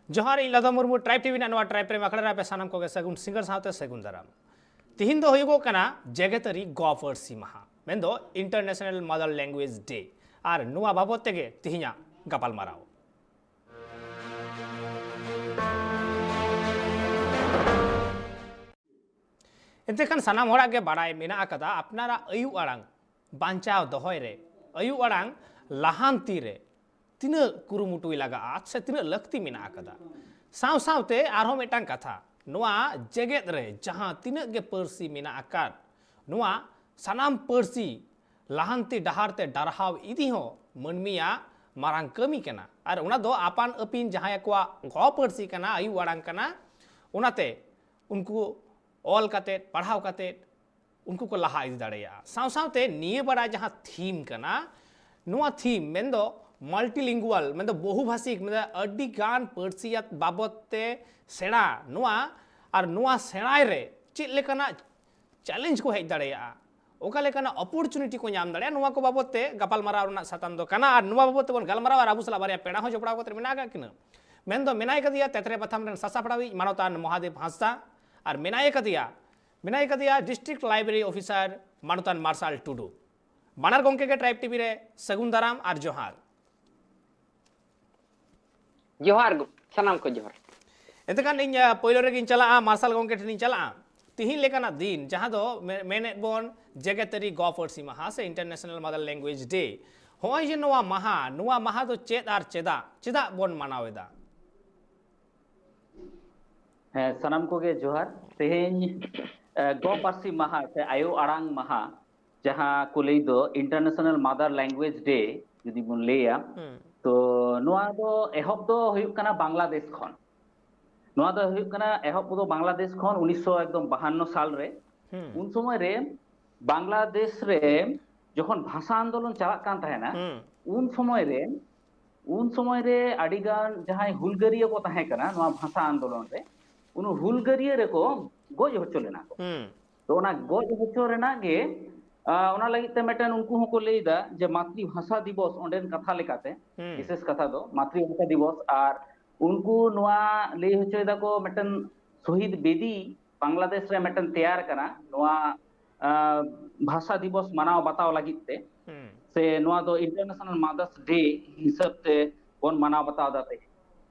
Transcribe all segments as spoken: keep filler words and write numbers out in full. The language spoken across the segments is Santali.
ᱡᱚᱦᱟᱨ, ᱤᱧ ᱞᱟᱫᱚ ᱢᱩᱨᱢᱩ, ᱴᱨᱟᱭᱤᱵᱽ ᱴᱤᱵᱷᱤ ᱨᱮᱱᱟᱜ ᱱᱚᱣᱟ ᱴᱨᱟᱭᱤᱵᱽ ᱨᱮ ᱟᱠᱷᱲᱟ ᱨᱮ ᱟᱯᱮ ᱥᱟᱱᱟᱢ ᱠᱚᱜᱮ ᱥᱟᱹᱜᱩᱱ ᱥᱤᱸᱜᱟᱹᱲ ᱥᱟᱶᱛᱮ ᱥᱟᱹᱜᱩᱱ ᱫᱟᱨᱟᱢ᱾ ᱛᱤᱦᱤᱧ ᱫᱚ ᱦᱩᱭᱩᱜᱚᱜ ᱠᱟᱱᱟ ᱡᱮᱜᱮᱛᱟᱹᱨᱤ ᱜᱚ ᱯᱟᱹᱨᱥᱤ ᱢᱟᱦᱟ, ᱢᱮᱱᱫᱚ International Mother Language Day, ᱟᱨ ᱱᱚᱣᱟ ᱵᱟᱵᱚᱫ ᱛᱮᱜᱮ ᱛᱤᱦᱤᱧᱟᱜ ᱜᱟᱯᱟᱞᱢᱟᱨᱟᱣ᱾ ᱮᱱᱛᱮ ᱠᱷᱟᱱ ᱥᱟᱱᱟᱢ ᱦᱚᱲᱟᱜ ᱜᱮ ᱵᱟᱲᱟᱭ ᱢᱮᱱᱟᱜ ᱟᱠᱟᱫᱟ, ᱟᱯᱱᱟᱨᱟᱜ ᱟᱭᱩ ᱟᱲᱟᱝ ᱵᱟᱧᱪᱟᱣ ᱫᱚᱦᱚᱭ ᱨᱮ, ᱟᱭᱩ ᱟᱲᱟᱝ ᱞᱟᱦᱟᱱᱛᱤ ᱨᱮ ᱛᱤᱱᱟᱹᱜ ᱠᱩᱨᱩᱢᱩᱴᱩᱭ ᱞᱟᱜᱟᱜᱼᱟ ᱥᱮ ᱛᱤᱱᱟᱹᱜ ᱞᱟᱹᱠᱛᱤ ᱢᱮᱱᱟᱜ ᱟᱠᱟᱫᱟ᱾ ᱥᱟᱶ ᱥᱟᱶᱛᱮ ᱟᱨᱦᱚᱸ ᱢᱤᱫᱴᱟᱝ ᱠᱟᱛᱷᱟ, ᱱᱚᱣᱟ ᱡᱮᱜᱮᱛ ᱨᱮ ᱡᱟᱦᱟᱸ ᱛᱤᱱᱟᱹᱜ ᱜᱮ ᱯᱟᱹᱨᱥᱤ ᱢᱮᱱᱟᱜ ᱟᱠᱟᱫ, ᱱᱚᱣᱟ ᱥᱟᱱᱟᱢ ᱯᱟᱹᱨᱥᱤ ᱞᱟᱦᱟᱱᱛᱤ ᱰᱟᱦᱟᱨ ᱛᱮ ᱰᱟᱨᱦᱟᱣ ᱤᱫᱤ ᱦᱚᱸ ᱢᱟᱹᱱᱢᱤᱭᱟᱜ ᱢᱟᱨᱟᱝ ᱠᱟᱹᱢᱤ ᱠᱟᱱᱟ᱾ ᱟᱨ ᱚᱱᱟ ᱫᱚ ᱟᱯᱟᱱ ᱟᱹᱯᱤᱱ ᱡᱟᱦᱟᱸᱭ ᱠᱚᱣᱟᱜ ᱜᱚ ᱯᱟᱹᱨᱥᱤ ᱠᱟᱱᱟ, ᱟᱭᱩ ᱟᱲᱟᱝ ᱠᱟᱱᱟ, ᱚᱱᱟᱛᱮ ᱩᱱᱠᱩ ᱚᱞ ᱠᱟᱛᱮᱫ, ᱯᱟᱲᱦᱟᱣ ᱠᱟᱛᱮᱫ ᱩᱱᱠᱩ ᱠᱚ ᱞᱟᱦᱟ ᱤᱫᱤ ᱫᱟᱲᱮᱭᱟᱜᱼᱟ᱾ ᱥᱟᱶ ᱥᱟᱶᱛᱮ ᱱᱤᱭᱟᱹ ᱵᱟᱨ ᱡᱟᱦᱟᱸ ᱛᱷᱤᱢ ᱠᱟᱱᱟ, ᱱᱚᱣᱟ ᱛᱷᱤᱢ ᱢᱮᱱᱫᱚ ᱢᱟᱞᱴᱤᱞᱤᱝᱜᱩᱣᱟᱞ, ᱢᱮᱱᱫᱚ ᱵᱚᱦᱩᱵᱷᱟᱥᱤᱠ, ᱢᱮᱱᱫᱚ ᱟᱹᱰᱤ ᱜᱟᱱ ᱯᱟᱹᱨᱥᱤᱭᱟᱛ ᱵᱟᱵᱚᱫ ᱛᱮ ᱥᱮᱬᱟ, ᱱᱚᱣᱟ ᱟᱨ ᱱᱚᱣᱟ ᱥᱮᱬᱟᱭ ᱨᱮ ᱪᱮᱫ ᱞᱮᱠᱟᱱᱟᱜ ᱪᱮᱞᱮᱧᱡᱽ ᱠᱚ ᱦᱮᱡ ᱫᱟᱲᱮᱭᱟᱜᱼᱟ, ᱚᱠᱟ ᱞᱮᱠᱟᱱᱟᱜ ᱚᱯᱚᱨᱪᱩᱱᱤᱴᱤ ᱠᱚ ᱧᱟᱢ ᱫᱟᱲᱮᱭᱟᱜᱼᱟ, ᱱᱚᱣᱟ ᱠᱚ ᱵᱟᱵᱚᱫ ᱛᱮ ᱜᱟᱯᱟᱞᱢᱟᱨᱟᱣ ᱨᱮᱱᱟᱜ ᱥᱟᱛᱟᱢ ᱫᱚ ᱠᱟᱱᱟ᱾ ᱟᱨ ᱱᱚᱣᱟ ᱵᱟᱵᱚᱫ ᱛᱮᱵᱚᱱ ᱜᱟᱞᱢᱟᱨᱟᱣᱟ, ᱟᱨ ᱟᱵᱚ ᱥᱟᱞᱟᱜ ᱵᱟᱨᱭᱟ ᱯᱮᱲᱟ ᱦᱚᱸ ᱡᱚᱯᱲᱟᱣ ᱠᱟᱛᱮ ᱢᱮᱱᱟᱜ ᱟᱠᱟᱫ ᱠᱤᱱᱟ᱾ ᱢᱮᱱᱫᱚ ᱢᱮᱱᱟᱭ ᱠᱟᱫᱮᱭᱟ ᱛᱮᱛᱨᱮ ᱯᱟᱛᱷᱟᱢ ᱨᱮᱱ ᱥᱟᱥᱟᱯᱲᱟᱣᱤᱡ ᱢᱟᱱᱚᱛᱟᱱ ᱢᱚᱦᱟᱫᱮᱵ ᱦᱟᱸᱥᱫᱟ, ᱟᱨ ᱢᱮᱱᱟᱭ ᱠᱟᱫᱮᱭᱟ, ᱢᱮᱱᱟᱭ ᱠᱟᱫᱮᱭᱟ ᱰᱤᱥᱴᱨᱤᱠᱴ ᱞᱟᱭᱵᱨᱮᱨᱤ ᱚᱯᱷᱤᱥᱟᱨ ᱢᱟᱱᱚᱛᱟᱱ ᱢᱟᱨᱥᱟᱞ ᱴᱩᱰᱩ᱾ ᱵᱟᱱᱟᱨ ᱜᱚᱢᱠᱮ ᱜᱮ ᱴᱨᱟᱭᱤᱵᱽ ᱴᱤᱵᱷᱤ ᱨᱮ ᱥᱟᱹᱜᱩᱱ ᱫᱟᱨᱟᱢ ᱟᱨ ᱡᱚᱦᱟᱨ᱾ ᱡᱚᱦᱟᱨ ᱜᱚ-, ᱥᱟᱱᱟᱢ ᱠᱚ ᱡᱚᱦᱟᱨ᱾ ᱮᱱᱛᱮ ᱠᱷᱟᱱ ᱤᱧ, ᱟ, ᱯᱳᱭᱞᱳ ᱨᱮᱜᱮᱧ ᱪᱟᱞᱟᱜᱼᱟ, ᱢᱟᱨᱥᱟᱞ ᱜᱚᱢᱠᱮ ᱴᱷᱮᱱᱤᱧ ᱪᱟᱞᱟᱜᱼᱟ᱾ ᱛᱤᱦᱤᱧ ᱞᱮᱠᱟᱱᱟᱜ ᱫᱤᱱ, ᱡᱟᱦᱟᱸ ᱫᱚ ᱢᱮ-, ᱢᱮᱱᱮᱫ ᱵᱚᱱ ᱡᱮᱜᱮᱛᱟᱹᱨᱤ ᱜᱚ ᱯᱟᱹᱨᱥᱤ ᱢᱟᱦᱟ ᱥᱮ International Mother Language Day, ᱦᱚᱸᱜᱼᱚᱭ ᱡᱮ ᱱᱚᱣᱟ ᱢᱟᱦᱟ, ᱱᱚᱣᱟ ᱢᱟᱦᱟ ᱫᱚ ᱪᱮᱫ ᱟᱨ ᱪᱮᱫᱟᱜ, ᱪᱮᱫᱟᱜ ᱵᱚᱱ ᱢᱟᱱᱟᱣ ᱮᱫᱟ? ᱦᱮᱸ, ᱥᱟᱱᱟᱢ ᱠᱚᱜᱮ ᱡᱚᱦᱟᱨ᱾ ᱛᱮᱦᱮᱧ, ᱮ, ᱜᱚ ᱯᱟᱹᱨᱥᱤ ᱢᱟᱦᱟ ᱥᱮ ᱟᱭᱳ ᱟᱲᱟᱝ ᱢᱟᱦᱟ, ᱡᱟᱦᱟᱸ ᱠᱚ ᱞᱟᱹᱭ ᱫᱚ International Mother Language Day ᱡᱩᱫᱤ ᱵᱚᱱ ᱞᱟᱹᱭᱟ, ᱦᱩᱸ᱾ ᱛᱚ ᱱᱚᱣᱟ ᱫᱚ ᱮᱦᱚᱵ ᱫᱚ ᱦᱩᱭᱩᱜ ᱠᱟᱱᱟ ᱵᱟᱝᱞᱟᱫᱮᱥ ᱠᱷᱚᱱ᱾ ᱱᱚᱣᱟ ᱫᱚ ᱦᱩᱭᱩᱜ ᱠᱟᱱᱟ ᱮᱦᱚᱵ ᱫᱚ ᱵᱟᱝᱞᱟᱫᱮᱥ ᱠᱷᱚᱱ ᱩᱱᱤᱥᱥᱚ ᱮᱠᱫᱚᱢ ᱵᱟᱦᱟᱱᱱᱚ ᱥᱟᱞ ᱨᱮ᱾ ᱦᱩᱸ᱾ ᱩᱱ ᱥᱚᱢᱚᱭ ᱨᱮ ᱵᱟᱝᱞᱟᱫᱮᱥ ᱨᱮ ᱡᱚᱠᱷᱚᱱ ᱵᱷᱟᱥᱟ ᱟᱱᱫᱳᱞᱚᱱ ᱪᱟᱞᱟᱜ ᱠᱟᱱ ᱛᱟᱦᱮᱱᱟ, ᱦᱩᱸ᱾ ᱩᱱ ᱥᱚᱢᱚᱭ ᱨᱮ, ᱩᱱ ᱥᱚᱢᱚᱭ ᱨᱮ ᱟᱹᱰᱤ ᱜᱟᱱ ᱡᱟᱦᱟᱸᱭ ᱦᱩᱞᱜᱟᱹᱨᱤᱭᱟᱹ ᱠᱚ ᱛᱟᱦᱮᱸ ᱠᱟᱱᱟ ᱱᱚᱣᱟ ᱵᱷᱟᱥᱟ ᱟᱱᱫᱳᱞᱚᱱ ᱨᱮ, ᱩᱱ ᱦᱩᱞᱜᱟᱹᱨᱤᱭᱟᱹ ᱨᱮᱠᱚ ᱜᱚᱡ ᱦᱚᱪᱚ ᱞᱮᱱᱟ ᱠᱚ᱾ ᱦᱩᱸ᱾ ᱛᱚ ᱚᱱᱟ ᱜᱚᱡ ᱦᱚᱪᱚ ᱨᱮᱱᱟᱜ ᱜᱮ, ᱟ, ᱚᱱᱟ ᱞᱟᱹᱜᱤᱫ ᱛᱮ ᱢᱤᱫᱴᱮᱱ ᱩᱱᱠᱩ ᱦᱚᱸᱠᱚ ᱞᱟᱹᱭ ᱮᱫᱟ ᱡᱮ ᱢᱟᱛᱨᱤ ᱵᱷᱟᱥᱟ ᱫᱤᱵᱚᱥ, ᱚᱸᱰᱮᱱ ᱠᱟᱛᱷᱟ ᱞᱮᱠᱟᱛᱮ, ᱦᱩᱸ᱾ ᱵᱤᱥᱮᱥ ᱠᱟᱛᱷᱟ ᱫᱚ ᱢᱟᱛᱨᱤ ᱵᱷᱟᱥᱟ ᱫᱤᱵᱚᱥ ᱟᱨ ᱩᱱᱠᱩ ᱱᱚᱣᱟ ᱞᱟᱹᱭ ᱦᱚᱪᱚᱭ ᱫᱟᱠᱚ ᱢᱤᱫᱴᱮᱱ ᱥᱚᱦᱤᱫ ᱵᱮᱫᱤ ᱵᱟᱝᱞᱟᱫᱮᱥ ᱨᱮ ᱢᱤᱫᱴᱮᱱ ᱛᱮᱭᱟᱨ ᱠᱟᱱᱟ ᱱᱚᱣᱟ ᱟᱸ, ᱵᱷᱟᱥᱟ ᱫᱤᱵᱚᱥ ᱢᱟᱱᱟᱣ ᱵᱟᱛᱟᱣ ᱞᱟᱹᱜᱤᱫ ᱛᱮ, ᱦᱩᱸ᱾ ᱥᱮ ᱱᱚᱣᱟ ᱫᱚ International Mother's Day ᱦᱤᱥᱟᱹᱵ ᱛᱮ ᱵᱚᱱ ᱢᱟᱱᱟᱣ ᱵᱟᱛᱟᱣ ᱫᱟ ᱛᱮᱦᱮᱧ᱾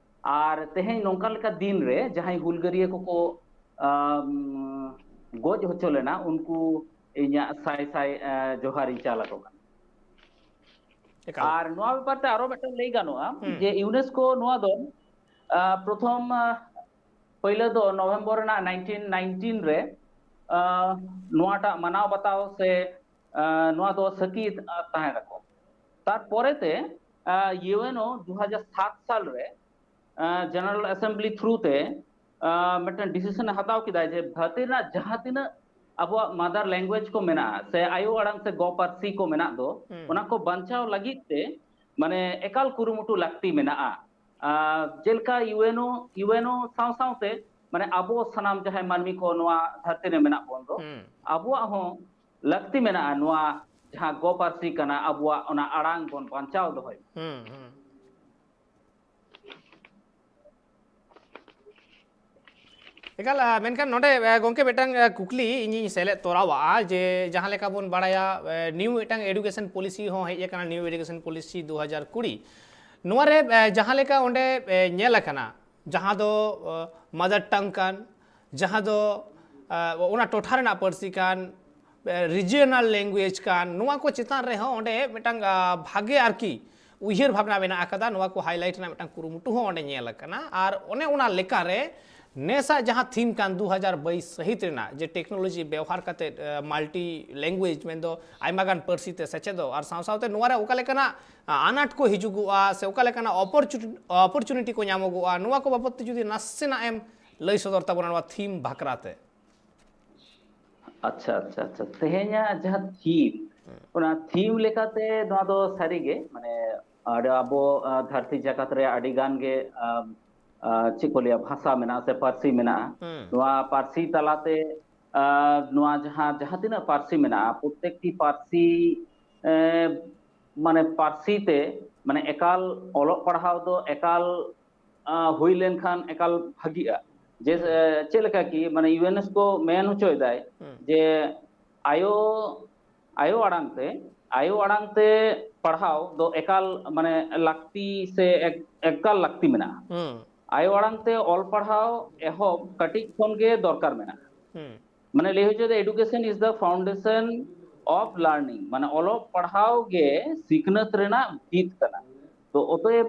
ᱟᱨ ᱛᱮᱦᱮᱧ ᱱᱚᱝᱠᱟ ᱞᱮᱠᱟ ᱫᱤᱱ ᱨᱮ ᱡᱟᱦᱟᱸᱭ ᱦᱩᱞᱜᱟᱹᱨᱤᱭᱟᱹ ᱠᱚᱠᱚ ᱟᱢ, ᱜᱚᱡ ᱦᱚᱪᱚ ᱞᱮᱱᱟ, ᱩᱱᱠᱩ ᱤᱧᱟᱹᱜ ᱥᱟᱭ ᱥᱟᱭ ᱟᱸ, ᱡᱚᱦᱟᱨ ᱤᱧ ᱪᱟᱞ ᱟᱠᱚ ᱠᱟᱱᱟ᱾ ᱮᱠᱟᱞ᱾ ᱟᱨ ᱱᱚᱣᱟ ᱵᱮᱯᱟᱨ ᱛᱮ ᱟᱨᱚ ᱢᱤᱫᱴᱟᱝ ᱞᱟᱹᱭ ᱜᱟᱱᱚᱜᱼᱟ ᱦᱩᱸ᱾ ᱡᱮ UNESCO ᱱᱚᱣᱟ ᱫᱚ ᱟᱸ, ᱯᱨᱚᱛᱷᱚᱢ ᱟᱸ, ᱯᱳᱭᱞᱳ ᱫᱚ ᱱᱚᱵᱷᱮᱢᱵᱚᱨ ᱨᱮᱱᱟᱜ ᱱᱟᱭᱤᱱᱴᱤᱱ ᱱᱟᱭᱤᱱᱴᱤᱱ ᱨᱮ ᱟᱸ, ᱱᱚᱣᱟᱴᱟᱜ ᱢᱟᱱᱟᱣ ᱵᱟᱛᱟᱣ ᱥᱮ ᱟᱸ, ᱱᱚᱣᱟ ᱫᱚ ᱥᱟᱹᱠᱷᱤ ᱟᱸ, ᱛᱟᱦᱮᱸ ᱱᱟᱠᱚ᱾ ᱛᱟᱨᱯᱚᱨᱮ ᱛᱮ ᱟᱸ, ᱤᱭᱩᱮᱱᱳ ᱫᱩ ᱦᱟᱡᱟᱨ ᱥᱟᱛ ᱥᱟᱞ ᱨᱮ ᱟᱸ, General Assembly through ᱛᱮ ᱟᱸ, ᱢᱤᱫᱴᱟᱝ decision ᱮ ᱦᱟᱛᱟᱣ ᱠᱮᱫᱟᱭ ᱡᱮ ᱫᱷᱟᱹᱨᱛᱤ ᱨᱮᱱᱟᱜ ᱡᱟᱦᱟᱸ ᱛᱤᱱᱟᱹᱜ ᱟᱵᱚᱣᱟᱜ mother language ᱠᱚ ᱢᱮᱱᱟᱜᱼᱟ ᱥᱮ ᱟᱭᱳ ᱟᱲᱟᱝ ᱥᱮ ᱜᱚ ᱯᱟᱹᱨᱥᱤ ᱠᱚ ᱢᱮᱱᱟᱜ ᱫᱚ, ᱦᱩᱸ᱾ ᱚᱱᱟ ᱠᱚ ᱵᱟᱧᱪᱟᱣ ᱞᱟᱹᱜᱤᱫ ᱛᱮ ᱢᱟᱱᱮ ᱮᱠᱟᱞ ᱠᱩᱨᱩᱢᱩᱴᱩ ᱞᱟᱹᱠᱛᱤ ᱢᱮᱱᱟᱜᱼᱟ᱾ ᱟᱨ ᱡᱮᱞᱮᱠᱟ ᱤᱭᱩᱮᱱᱳ, ᱤᱭᱩᱮᱱᱳ ᱥᱟᱶ ᱥᱟᱶᱛᱮ ᱢᱟᱱᱮ ᱟᱵᱚ ᱥᱟᱱᱟᱢ ᱡᱟᱦᱟᱸᱭ ᱢᱟᱹᱱᱢᱤ ᱠᱚ ᱱᱚᱣᱟ ᱫᱷᱟᱹᱨᱛᱤ ᱨᱮ ᱢᱮᱱᱟᱜ ᱵᱚᱱ ᱫᱚ, ᱦᱩᱸ᱾ ᱟᱵᱚᱣᱟᱜ ᱦᱚᱸ ᱞᱟᱹᱠᱛᱤ ᱢᱮᱱᱟᱜᱼᱟ ᱱᱚᱣᱟ ᱡᱟᱦᱟᱸ ᱜᱚ ᱯᱟᱹᱨᱥᱤ ᱠᱟᱱᱟ, ᱟᱵᱚᱣᱟᱜ ᱚᱱᱟ ᱟᱲᱟᱝ ᱵᱚᱱ ᱵᱟᱧᱪᱟᱣ ᱫᱚᱦᱚᱭ ᱢᱟ᱾ ᱦᱩᱸ, ᱦᱩᱸ᱾ ᱮᱠᱟᱞ, ᱟ, ᱢᱮᱱᱠᱷᱟᱱ ᱱᱚᱰᱮ, ᱟ, ᱜᱚᱢᱠᱮ, ᱢᱤᱫᱴᱟᱝ, ᱟ, ᱠᱩᱠᱞᱤ ᱤᱧᱤᱧ ᱥᱮᱞᱮᱫ ᱛᱚᱨᱟᱣᱟᱜᱼᱟ ᱡᱮ ᱡᱟᱦᱟᱸ ᱞᱮᱠᱟ ᱵᱚᱱ ᱵᱟᱲᱟᱭᱟ, ᱮ, new ᱢᱤᱫᱴᱟᱝ education policy ᱦᱚᱸ ᱦᱮᱡ ᱟᱠᱟᱱᱟ, new education policy ᱫᱩ ᱦᱟᱡᱟᱨ ᱠᱩᱲᱤ᱾ ᱱᱚᱣᱟ ᱨᱮ, ᱮ, ᱡᱟᱦᱟᱸ ᱞᱮᱠᱟ ᱚᱸᱰᱮ, ᱮ, ᱧᱮᱞ ᱟᱠᱟᱱᱟ, ᱡᱟᱦᱟᱸ ᱫᱚ, ᱚ, mother tongue ᱠᱟᱱ, ᱡᱟᱦᱟᱸ ᱫᱚ, ᱟ, ᱚᱱᱟ ᱴᱚᱴᱷᱟ ᱨᱮᱱᱟᱜ ᱯᱟᱹᱨᱥᱤ ᱠᱟᱱ, ᱮ, regional language ᱠᱟᱱ, ᱱᱚᱣᱟ ᱠᱚ ᱪᱮᱛᱟᱱ ᱨᱮᱦᱚᱸ ᱚᱸᱰᱮ ᱢᱤᱫᱴᱟᱝ, ᱟ, ᱵᱷᱟᱜᱮ ᱟᱨᱠᱤ ᱩᱭᱦᱟᱹᱨ ᱵᱷᱟᱵᱽᱱᱟ ᱢᱮᱱᱟᱜ ᱟᱠᱟᱫᱟ᱾ ᱱᱚᱣᱟ ᱠᱚ highlight ᱨᱮᱱᱟᱜ ᱢᱤᱫᱴᱟᱝ ᱠᱩᱨᱩᱢᱩᱴᱩ ᱦᱚᱸ ᱚᱸᱰᱮ ᱧᱮᱞ ᱟᱠᱟᱱᱟ᱾ ᱟᱨ ᱚᱱᱮ ᱚᱱᱟ ᱞᱮᱠᱟᱨᱮ ᱱᱮᱥᱟᱜ ᱡᱟᱦᱟᱸ theme ᱠᱟᱱ ᱫᱩ ᱦᱟᱡᱟᱨ ᱵᱟᱭᱤᱥ ᱥᱟᱹᱦᱤᱛ ᱨᱮᱱᱟᱜ ᱡᱮ technology ᱵᱮᱣᱦᱟᱨ ᱠᱟᱛᱮ, ᱮ, multi language, ᱢᱮᱱᱫᱚ ᱟᱭᱢᱟ ᱜᱟᱱ ᱯᱟᱹᱨᱥᱤ ᱛᱮ ᱥᱮᱪᱮᱫᱚᱜ, ᱟᱨ ᱥᱟᱶ ᱥᱟᱶᱛᱮ ᱱᱚᱣᱟ ᱨᱮ ᱚᱠᱟ ᱞᱮᱠᱟᱱᱟᱜ, ᱟ, ᱟᱱᱟᱴ ᱠᱚ ᱦᱤᱡᱩᱜᱚᱜᱼᱟ ᱥᱮ ᱚᱠᱟ ᱞᱮᱠᱟᱱᱟᱜ opportu-, opportunity ᱠᱚ ᱧᱟᱢᱚᱜᱚᱜᱼᱟ, ᱱᱚᱣᱟ ᱠᱚ ᱵᱟᱵᱚᱫ ᱛᱮ ᱡᱩᱫᱤ ᱱᱟᱥᱮᱱᱟᱜ ᱮᱢ ᱞᱟᱹᱭ ᱥᱚᱫᱚᱨ ᱛᱟᱵᱚᱱᱟ ᱱᱚᱣᱟ theme ᱵᱟᱠᱷᱨᱟ ᱛᱮ᱾ ᱟᱪᱪᱷᱟ, ᱟᱪᱪᱷᱟ, ᱟᱪᱪᱷᱟ᱾ ᱛᱮᱦᱮᱧᱟᱜ ᱡᱟᱦᱟᱸ theme, ᱚᱱᱟ theme ᱞᱮᱠᱟᱛᱮ ᱱᱚᱣᱟ ᱫᱚ ᱥᱟᱹᱨᱤᱜᱮ, ᱢᱟᱱᱮ, ᱟᱹᱰᱤ ᱟᱵᱚ, ᱟ, ᱫᱷᱟᱹᱨᱛᱤ ᱡᱟᱠᱟᱛ ᱨᱮ ᱟᱹᱰᱤ ᱜᱟᱱ ᱜᱮ, ᱟ, ᱟ, ᱪᱮᱫ ᱠᱚ ᱞᱟᱹᱭᱟ, ᱵᱷᱟᱥᱟ ᱢᱮᱱᱟᱜᱼᱟ ᱥᱮ ᱯᱟᱹᱨᱥᱤ ᱢᱮᱱᱟᱜᱼᱟ᱾ ᱦᱩᱸ᱾ ᱱᱚᱣᱟ ᱯᱟᱹᱨᱥᱤ ᱛᱟᱞᱟᱛᱮ, ᱟ, ᱱᱚᱣᱟ ᱡᱟᱦᱟᱸ, ᱡᱟᱦᱟᱸ ᱛᱤᱱᱟᱹᱜ ᱯᱟᱹᱨᱥᱤ ᱢᱮᱱᱟᱜᱼᱟ, ᱯᱨᱚᱛᱮᱠᱴᱤ ᱯᱟᱹᱨᱥᱤ, ᱮ, ᱢᱟᱱᱮ, ᱯᱟᱹᱨᱥᱤ ᱛᱮ, ᱢᱟᱱᱮ, ᱮᱠᱟᱞ ᱚᱞᱚᱜ ᱯᱟᱲᱦᱟᱣ ᱫᱚ ᱮᱠᱟᱞ ᱟᱸ, ᱦᱩᱭ ᱞᱮᱱᱠᱷᱟᱱ ᱮᱠᱟᱞ ᱵᱷᱟᱹᱜᱤᱜᱼᱟ᱾ ᱡᱮ, ᱦᱩᱸ᱾ ᱮ, ᱪᱮᱫ ᱞᱮᱠᱟ ᱠᱤ, ᱢᱟᱱᱮ, ᱭᱩᱱᱮᱥᱠᱳ ᱢᱮᱱ ᱦᱚᱪᱚᱭᱮᱫᱟᱭ ᱦᱩᱸ᱾ ᱡᱮ ᱟᱭᱳ, ᱟᱭᱳ ᱟᱲᱟᱝ ᱛᱮ, ᱟᱭᱳ ᱟᱲᱟᱝ ᱛᱮ ᱯᱟᱲᱦᱟᱣ ᱫᱚ ᱮᱠᱟᱞ, ᱢᱟᱱᱮ, ᱞᱟᱹᱠᱛᱤ ᱥᱮ ᱮᱠ-, ᱮᱠᱟᱞ ᱞᱟᱹᱠᱛᱤ ᱢᱮᱱᱟᱜᱼᱟ᱾ ᱦᱩᱸ᱾ ᱟᱭᱳ ᱟᱲᱟᱝ ᱛᱮ ᱚᱞ ᱯᱟᱲᱦᱟᱣ ᱮᱦᱚᱵ ᱠᱟᱹᱴᱤᱡ ᱠᱷᱚᱱ ᱜᱮ ᱫᱚᱨᱠᱟᱨ ᱢᱮᱱᱟᱜᱼᱟ᱾ ᱦᱩᱸ᱾ ᱢᱟᱱᱮ, ᱞᱟᱹᱭ ᱦᱚᱪᱚᱭᱮᱫᱟ, education is the foundation of learning, ᱢᱟᱱᱮ ᱚᱞᱚᱜ ᱯᱟᱲᱦᱟᱣ ᱜᱮ ᱥᱤᱠᱷᱱᱟᱹᱛ ᱨᱮᱱᱟᱜ ᱵᱷᱤᱛ ᱠᱟᱱᱟ᱾ ᱛᱚ ᱚᱛᱚᱮᱵ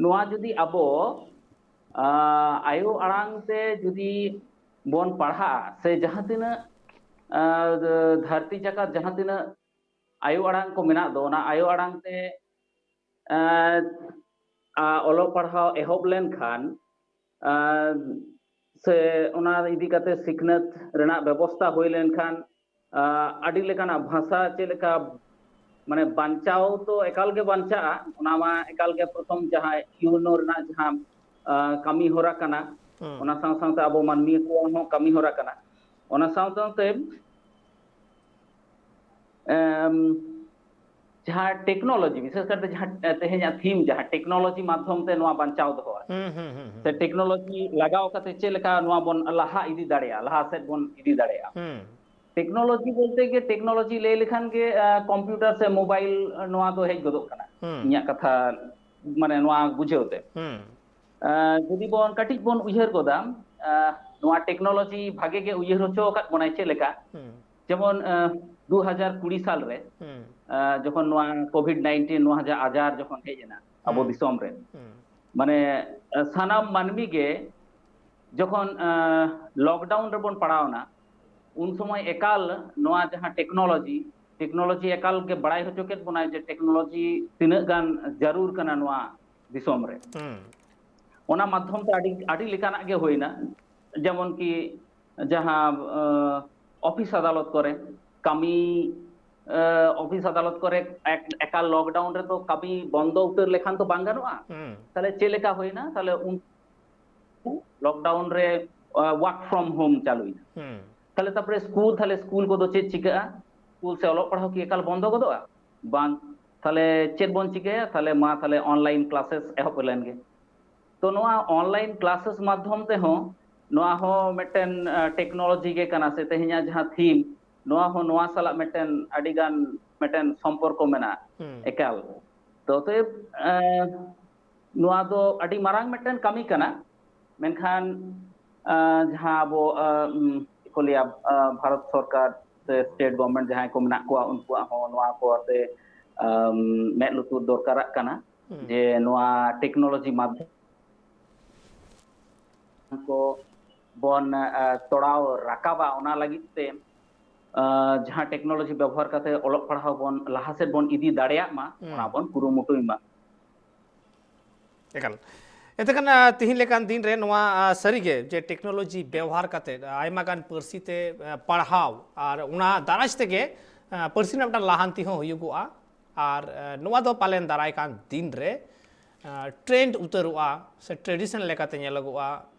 ᱱᱚᱣᱟ ᱡᱩᱫᱤ ᱟᱵᱚ, ᱟᱸ, ᱟᱭᱳ ᱟᱲᱟᱝ ᱛᱮ ᱡᱩᱫᱤ ᱵᱚᱱ ᱯᱟᱲᱦᱟᱜᱼᱟ, ᱥᱮ ᱡᱟᱦᱟᱸ ᱛᱤᱱᱟᱹᱜ, ᱟᱸ, ᱫᱷᱟᱹᱨᱛᱤ ᱡᱟᱠᱟᱛ ᱡᱟᱦᱟᱸ ᱛᱤᱱᱟᱹᱜ ᱟᱭᱳ ᱟᱲᱟᱝ ᱠᱚ ᱢᱮᱱᱟᱜ ᱫᱚ, ᱚᱱᱟ ᱟᱭᱳ ᱟᱲᱟᱝ ᱛᱮ, ᱟᱸ, ᱟ, ᱚᱞᱚᱜ ᱯᱟᱲᱦᱟᱣ ᱮᱦᱚᱵ ᱞᱮᱱᱠᱷᱟᱱ, ᱟᱸ, ᱥᱮ ᱚᱱᱟ ᱤᱫᱤ ᱠᱟᱛᱮ ᱥᱤᱠᱷᱱᱟᱹᱛ ᱨᱮᱱᱟᱜ ᱵᱮᱵᱚᱥᱛᱷᱟ ᱦᱩᱭ ᱞᱮᱱᱠᱷᱟᱱ, ᱟᱸ, ᱟᱹᱰᱤ ᱞᱮᱠᱟᱱᱟᱜ ᱵᱷᱟᱥᱟ ᱪᱮᱫ ᱞᱮᱠᱟ, ᱢᱟᱱᱮ, ᱵᱟᱧᱪᱟᱣ ᱛᱚ ᱮᱠᱟᱞ ᱜᱮ ᱵᱟᱧᱪᱟᱜᱼᱟ, ᱚᱱᱟ ᱢᱟ ᱮᱠᱟᱞ ᱜᱮ ᱯᱨᱚᱛᱷᱚᱢ ᱡᱟᱦᱟᱸ ᱭᱩᱱᱳ ᱨᱮᱱᱟᱜ ᱡᱟᱦᱟᱸ, ᱟᱸ, ᱠᱟᱹᱢᱤ ᱦᱚᱨᱟ ᱠᱟᱱᱟ, ᱦᱩᱸ᱾ ᱚᱱᱟ ᱥᱟᱶ ᱥᱟᱶᱛᱮ ᱟᱵᱚ ᱢᱟᱹᱱᱢᱤ ᱠᱚᱣᱟᱜ ᱦᱚᱸ ᱠᱟᱹᱢᱤ ᱦᱚᱨᱟ ᱠᱟᱱᱟ᱾ ᱚᱱᱟ ᱥᱟᱶ ᱥᱟᱶᱛᱮ, ᱮᱢ, ᱡᱟᱦᱟᱸ technology, ᱵᱤᱥᱮᱥ ᱠᱟᱨᱛᱮ ᱡᱟᱦᱟᱸ, ᱮ, ᱛᱮᱦᱮᱧᱟᱜ theme ᱡᱟᱦᱟᱸ technology ᱢᱟᱫᱽᱫᱷᱚᱢ ᱛᱮ ᱱᱚᱣᱟ ᱵᱟᱧᱪᱟᱣ ᱫᱚᱦᱚ ᱟᱨᱠᱤ᱾ ᱦᱩᱸ, ᱦᱩᱸ, ᱦᱩᱸ, ᱦᱩᱸ᱾ ᱥᱮ technology ᱞᱟᱜᱟᱣ ᱠᱟᱛᱮ ᱪᱮᱫ ᱞᱮᱠᱟ ᱱᱚᱣᱟ ᱵᱚᱱ ᱞᱟᱦᱟ ᱤᱫᱤ ᱫᱟᱲᱮᱭᱟᱜᱼᱟ, ᱞᱟᱦᱟ ᱥᱮᱫ ᱵᱚᱱ ᱤᱫᱤ ᱫᱟᱲᱮᱭᱟᱜᱼᱟ᱾ ᱦᱩᱸ᱾ Technology ᱵᱚᱞᱛᱮ ᱜᱮ, technology ᱞᱟᱹᱭ ᱞᱮᱠᱷᱟᱱ ᱜᱮ, ᱟ, computer ᱥᱮ mobile, ᱱᱚᱣᱟ ᱫᱚ ᱦᱮᱡ ᱜᱚᱫᱚᱜ ᱠᱟᱱᱟ᱾ ᱦᱩᱸ᱾ ᱤᱧᱟᱹᱜ ᱠᱟᱛᱷᱟ, ᱢᱟᱱᱮ, ᱱᱚᱣᱟ ᱵᱩᱡᱷᱟᱹᱣ ᱛᱮ᱾ ᱦᱩᱸ᱾ ᱟ, ᱡᱩᱫᱤ ᱵᱚᱱ ᱠᱟᱹᱴᱤᱡ ᱵᱚᱱ ᱩᱭᱦᱟᱹᱨ ᱜᱚᱫᱟ, ᱟ, ᱱᱚᱣᱟ technology ᱵᱷᱟᱜᱮ ᱜᱮ ᱩᱭᱦᱟᱹᱨ ᱦᱚᱪᱚ ᱟᱠᱟᱫ ᱵᱚᱱᱟᱭ ᱪᱮᱫ ᱞᱮᱠᱟ? ᱦᱩᱸ᱾ ᱡᱮᱢᱚᱱ, ᱟ, ᱫᱩ ᱦᱟᱡᱟᱨ ᱠᱩᱲᱤ ᱥᱟᱞ ᱨᱮ, ᱦᱩᱸ᱾ ᱟ, ᱡᱚᱠᱷᱚᱱ ᱱᱚᱣᱟ COVID nineteen ᱱᱚᱣᱟ ᱡᱟ ᱟᱡᱟᱨ ᱡᱚᱠᱷᱚᱱ ᱦᱮᱡ ᱮᱱᱟ ᱟᱵᱚ ᱦᱩᱸ᱾ ᱫᱤᱥᱚᱢ ᱨᱮ, ᱦᱩᱸ᱾ ᱢᱟᱱᱮ, ᱟ, ᱥᱟᱱᱟᱢ ᱢᱟᱹᱱᱢᱤ ᱜᱮ ᱡᱚᱠᱷᱚᱱ, ᱟ, lockdown ᱨᱮᱵᱚᱱ ᱯᱟᱲᱟᱣᱱᱟ, ᱩᱱ ᱥᱚᱢᱚᱭ ᱮᱠᱟᱞ ᱱᱚᱣᱟ ᱡᱟᱦᱟᱸ technology, technology ᱮᱠᱟᱞ ᱜᱮ ᱵᱟᱲᱟᱭ ᱦᱚᱪᱚ ᱠᱮᱫ ᱵᱚᱱᱟᱭ ᱡᱮ technology ᱛᱤᱱᱟᱹᱜ ᱜᱟᱱ ᱡᱟᱹᱨᱩᱲ ᱠᱟᱱᱟ ᱱᱚᱣᱟ ᱫᱤᱥᱚᱢ ᱨᱮ᱾ ᱦᱩᱸ᱾ ᱚᱱᱟ ᱢᱟᱫᱽᱫᱷᱚᱢ ᱛᱮ ᱟᱹᱰᱤ, ᱟᱹᱰᱤ ᱞᱮᱠᱟᱱᱟᱜ ᱜᱮ ᱦᱩᱭᱱᱟ, ᱡᱮᱢᱚᱱ ᱠᱤ ᱡᱟᱦᱟᱸ, ᱟᱸ, ᱚᱯᱷᱤᱥ ᱟᱫᱟᱞᱚᱛ ᱠᱚᱨᱮ ᱠᱟᱹᱢᱤ, ᱟᱸ, ᱚᱯᱷᱤᱥ ᱟᱫᱟᱞᱚᱛ ᱠᱚᱨᱮ ᱮᱠ-, ᱮᱠᱟᱞ lockdown ᱨᱮᱫᱚ ᱠᱟᱹᱢᱤ ᱵᱚᱱᱫᱚ ᱩᱛᱟᱹᱨ ᱞᱮᱠᱷᱟᱱ ᱛᱚ ᱵᱟᱝ ᱜᱟᱱᱚᱜᱼᱟ᱾ ᱦᱩᱸ᱾ ᱛᱟᱦᱞᱮ ᱪᱮᱫ ᱞᱮᱠᱟ ᱦᱩᱭᱱᱟ? ᱛᱟᱦᱞᱮ ᱩᱱ lockdown ᱨᱮ, ᱟ, work from home ᱪᱟᱹᱞᱩᱭᱮᱱᱟ᱾ ᱦᱩᱸ᱾ ᱛᱟᱦᱞᱮ ᱛᱟᱨᱯᱚᱨᱮ ᱥᱠᱩᱞ, ᱛᱟᱦᱞᱮ ᱥᱠᱩᱞ ᱠᱚᱫᱚ ᱪᱮᱫ ᱪᱤᱠᱟᱹᱜᱼᱟ? ᱥᱠᱩᱞ ᱥᱮ ᱚᱞᱚᱜ ᱯᱟᱲᱦᱟᱣ ᱠᱤ ᱮᱠᱟᱞ ᱵᱚᱱᱫᱚ ᱜᱚᱫᱚᱜᱼᱟ? ᱵᱟᱝ᱾ ᱛᱟᱦᱞᱮ ᱪᱮᱫ ᱵᱚᱱ ᱪᱤᱠᱟᱹᱭᱟ? ᱛᱟᱦᱞᱮ ᱢᱟ ᱛᱟᱦᱞᱮ online classes ᱮᱦᱚᱵ ᱞᱮᱱ ᱜᱮ᱾ ᱛᱚ ᱱᱚᱣᱟ online classes ᱢᱟᱫᱽᱫᱷᱚᱢ ᱛᱮᱦᱚᱸ ᱱᱚᱣᱟ ᱦᱚᱸ ᱢᱤᱫᱴᱮᱱ ᱴᱮᱠᱱᱳᱞᱚᱡᱤ ᱜᱮ ᱠᱟᱱᱟ, ᱥᱮ ᱛᱮᱦᱮᱧᱟᱜ ᱡᱟᱦᱟᱸ ᱛᱷᱤᱢ, ᱱᱚᱣᱟ ᱦᱚᱸ ᱱᱚᱣᱟ ᱥᱟᱞᱟᱜ ᱢᱤᱫᱴᱮᱱ ᱟᱹᱰᱤ ᱜᱟᱱ ᱢᱤᱫᱴᱮᱱ ᱥᱚᱢᱯᱚᱨᱠᱚ ᱢᱮᱱᱟᱜᱼᱟ᱾ ᱮᱠᱟᱞ᱾ ᱛᱚ ᱛᱚ ᱱᱚᱣᱟ ᱫᱚ ᱟᱹᱰᱤ ᱢᱟᱨᱟᱝ ᱢᱤᱫᱴᱮᱱ ᱠᱟᱹᱢᱤ ᱠᱟᱱᱟ᱾ ᱢᱮᱱᱠᱷᱟᱱ ᱡᱟᱦᱟᱸ ᱟᱵᱚ ᱪᱮᱫ ᱠᱚ ᱞᱟᱹᱭᱟ, ᱵᱷᱟᱨᱚᱛ ᱥᱚᱨᱠᱟᱨ ᱥᱮ ᱥᱴᱮᱴ ᱜᱚᱵᱷᱚᱨᱱᱢᱮᱱᱴ ᱡᱟᱦᱟᱸᱭ ᱠᱚ ᱢᱮᱱᱟᱜ ᱠᱚᱣᱟ, ᱩᱱᱠᱩᱣᱟᱜ ᱦᱚᱸ ᱱᱚᱣᱟ ᱠᱚ ᱟᱛᱮ ᱢᱮᱫ ᱞᱩᱛᱩᱨ ᱫᱚᱨᱠᱟᱨᱟᱜ ᱠᱟᱱᱟ᱾ ᱡᱮ ᱱᱚᱣᱟ ᱴᱮᱠᱱᱳᱞᱚᱡᱤ ᱢᱟᱫᱽᱫᱷᱚᱢ ᱠᱚ ᱵᱚᱱ ᱛᱚᱲᱟᱣ ᱨᱟᱠᱟᱵᱟ, ᱚᱱᱟ ᱞᱟᱹᱜᱤᱫ ᱛᱮ ᱡᱟᱦᱟᱸ ᱴᱮᱠᱱᱳᱞᱚᱡᱤ ᱵᱮᱵᱚᱦᱟᱨ ᱠᱟᱛᱮ ᱚᱞᱚᱜ ᱯᱟᱲᱦᱟᱣ ᱵᱚᱱ ᱞᱟᱦᱟ ᱥᱮᱫ ᱵᱚᱱ ᱤᱫᱤ ᱫᱟᱲᱮᱭᱟᱜ ᱢᱟ, ᱚᱱᱟ ᱵᱚᱱ ᱠᱩᱨᱩᱢᱩᱴᱩᱭ ᱢᱟ᱾ ᱮᱠᱟᱞ᱾ ᱮᱱᱛᱮᱠᱷᱟᱱ ᱛᱤᱦᱤᱧ ᱞᱮᱠᱟᱱ ᱫᱤᱱ ᱨᱮ ᱱᱚᱣᱟ ᱥᱟᱹᱨᱤᱜᱮ ᱡᱮ ᱴᱮᱠᱱᱳᱞᱚᱡᱤ ᱵᱮᱣᱦᱟᱨ ᱠᱟᱛᱮ ᱟᱭᱢᱟ ᱜᱟᱱ ᱯᱟᱹᱨᱥᱤ ᱛᱮ ᱯᱟᱲᱦᱟᱣ ᱟᱨ ᱚᱱᱟ ᱫᱟᱨᱟᱭ ᱛᱮᱜᱮ ᱯᱟᱹᱨᱥᱤ ᱨᱮᱱᱟᱜ ᱢᱤᱫᱴᱟᱝ ᱞᱟᱦᱟᱱᱛᱤ ᱦᱚᱸ ᱦᱩᱭᱩᱜᱚᱜᱼᱟ᱾ ᱟᱨ ᱱᱚᱣᱟ ᱫᱚ ᱯᱟᱞᱮᱱ ᱫᱟᱨᱟᱭ ᱠᱟᱱ ᱫᱤᱱ ᱨᱮ ᱴᱨᱮᱱᱰ ᱩᱛᱟᱹᱨᱚᱜᱼᱟ ᱥᱮ ᱴᱨᱮᱰᱤᱥᱚᱱ ᱞᱮᱠᱟᱛᱮ ᱧᱮᱞᱚᱜᱚᱜᱼᱟ